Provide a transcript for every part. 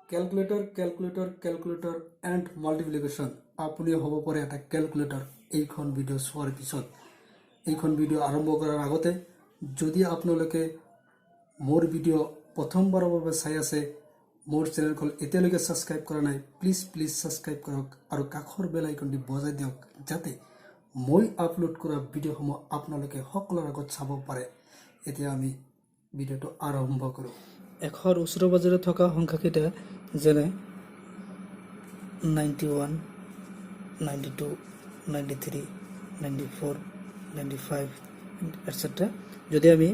Calculator, calculator, calculator and multiplication. আপুনি হ'ব পাৰে এটা কেলকুলেটৰ এইখন ভিডিঅ' চোৱাৰ পিছত। এইখন ভিডিঅ' আৰম্ভ কৰাৰ আগতে যদি আপোনালোকে মোৰ ভিডিঅ' প্ৰথমবাৰৰ বাবে চাই আছে, মোৰ চেনেলখন এতিয়ালৈকে ছাবস্ক্ৰাইব কৰা নাই, প্লিজ প্লিজ ছাবস্ক্ৰাইব কৰক আৰু কাষৰ বেল আইকনটি বজাই দিয়ক, যাতে মই আপলোড কৰা ভিডিঅ'সমূহ আপোনালোকে সকলোৰ আগত চাব পাৰে। এতিয়া আমি ভিডিঅ'টো আৰম্ভ কৰোঁ। 100ৰ ওচৰে পাজৰে থকা সংখ্যাকেইটা যেনে 91, 92, 93, 94, 95 etcetera, যদি আমি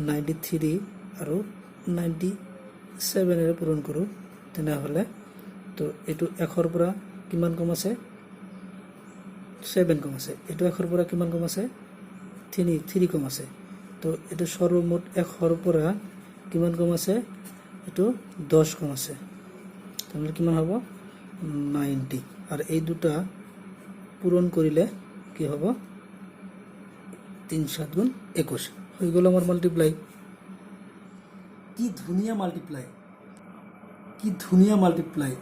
93 আৰু 97ৰে পূৰণ কৰোঁ, তেনেহ'লে তো এইটো 100ৰ পৰা কিমান কম আছে? 7 কম আছে। এইটো 100ৰ পৰা কিমান কম আছে? 3 কম আছে। তো এইটো সৰ্বমুঠ 100ৰ পৰা কিমান কম আছে? এইটো 10 কম আছে। তেনেহ'লে কিমান হ'ব? 90। আৰু এই দুটা পূৰণ কৰিলে কি হ'ব? 3 7 গুণ 21। হৈ গ'ল আমাৰ মাল্টিপ্লাই। কি ধুনীয়া মাল্টিপ্লাই, কি ধুনীয়া মাল্টিপ্লাই!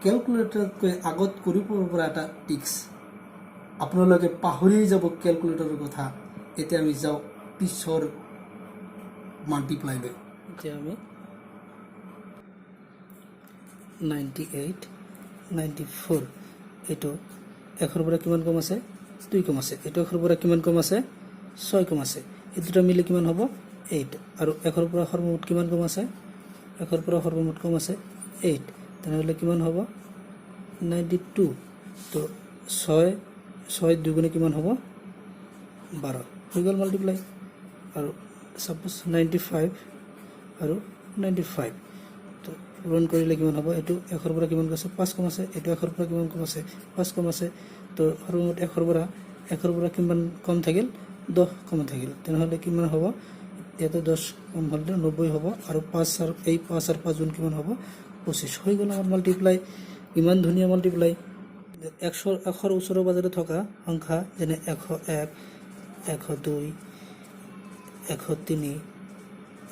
কেলকুলেটৰতকৈ আগত কৰিব পৰা এটা টিক্স। আপোনালোকে পাহৰিয়ে যাব কেলকুলেটৰৰ কথা। এতিয়া আমি যাওঁ পিছৰ মাল্টিপ্লাইলৈ। এতিয়া আমি 98, 94, এইটো 100ৰ পৰা কিমান কম আছে? 2 কম আছে। এইটো 100ৰ পৰা কিমান কম আছে? 6 কম আছে। এই দুটা মিলি কিমান হ'ব? 8। আৰু 100ৰ পৰা সৰ্বমুঠ কিমান কম আছে? 100ৰ পৰা সৰ্বমুঠ কম আছে 8। তেনেহ'লে কিমান হ'ব? 92। তো 6 6 দুগুণে কিমান হ'ব? 12। হৈ গ'ল মাল্টিপ্লাই। আৰু ছাপ'জ 95 আৰু 95, তো পূৰণ কৰিলে কিমান হ'ব? এইটো 100ৰ পৰা কিমান কম আছে? 5 কম আছে। এইটো 100ৰ পৰা কিমান কম আছে? 5 কম আছে। তো সৰ্বমুঠ 100ৰ পৰা কিমান কম থাকিল? 10 কম থাকিল। তেনেহ'লে কিমান হ'ব? ইয়াতে 10 কম হ'লে 90 হ'ব। আৰু 5 আৰু এই 5 আৰু 5 গুণ কিমান হ'ব? 25। হৈ গ'ল আমাৰ মাল্টিপ্লাই। ইমান ধুনীয়া মাল্টিপ্লাই! 100ৰ ওচৰে পাজৰে থকা সংখ্যা যেনে 101, 102, 103,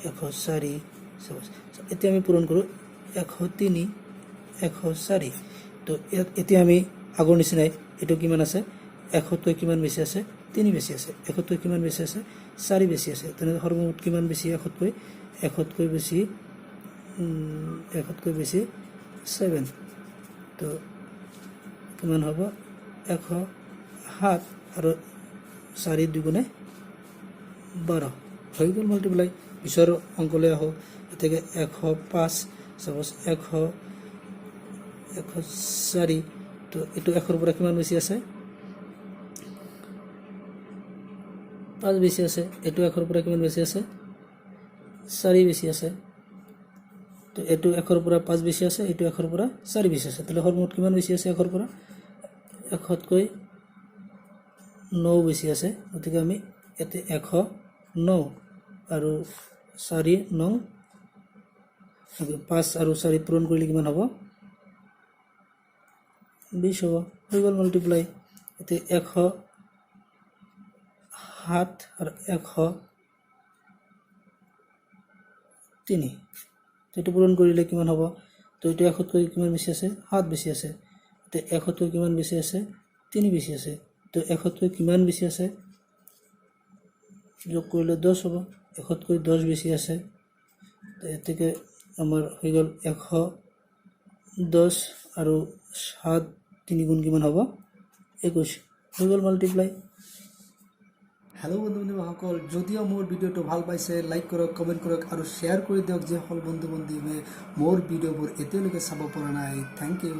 104। এতিয়া আমি পূৰণ কৰোঁ 103, 104। তো ইয়াত এতিয়া আমি আগৰ নিচিনাই এইটো কিমান আছে? 100তকৈ কিমান বেছি আছে? 3 বেছি আছে। 100তকৈ কিমান বেছি আছে? 4 বেছি আছে। তেনেহ'লে সৰ্বমুঠ কিমান বেছি 100তকৈ? 100তকৈ বেছি 7। তো কিমান হ'ব? 107 আৰু 4 দুগুণে 12। হৈ গ'ল মাল্টিপ্লাই। পিছৰ অংকলৈ আহোঁ। গতিকে 105, চাপ'জ 104। তো এইটো 100ৰ পৰা কিমান বেছি আছে? 5 বেছি আছে। এইটো 100ৰ পৰা কিমান বেছি আছে? 4 বেছি আছে। তো এইটো 100ৰ পৰা 5 বেছি আছে, এইটো 100ৰ পৰা 4 বেছি আছে। তেতিয়াহ'লে সৰ্বমুঠ কিমান বেছি আছে 100ৰ পৰা? 100তকৈ 9 বেছি আছে। গতিকে আমি ইয়াতে 109 আৰু 4 9, 5 আৰু 4 পূৰণ কৰিলে কিমান হ'ব? 20 হ'ব। হৈ গ'ল মাল্টিপ্লাই। এতিয়া 107 আৰু 103, এইটো পূৰণ কৰিলে কিমান হ'ব? তো এইটো 100তকৈ কিমান বেছি আছে? 7 বেছি আছে। এতিয়া 100তকৈ কিমান বেছি আছে? 3 বেছি আছে। তো 100তকৈ কিমান বেছি আছে? যোগ কৰিলে 10 হ'ব। 100তকৈ 10 বেছি আছে। গতিকে আমাৰ হৈ গ'ল 110 আৰু 7 3 গুণ কিমান হ'ব? 21। হৈ গ'ল মাল্টিপ্লাই। হেল্ল' বন্ধু বান্ধৱীসকল, যদিও মোৰ ভিডিঅ'টো ভাল পাইছে, লাইক কৰক, কমেণ্ট কৰক আৰু শ্বেয়াৰ কৰি দিয়ক, যিসকল বন্ধু বান্ধৱীয়ে মোৰ ভিডিঅ'বোৰ এতিয়ালৈকে চাব পৰা নাই। Thank U.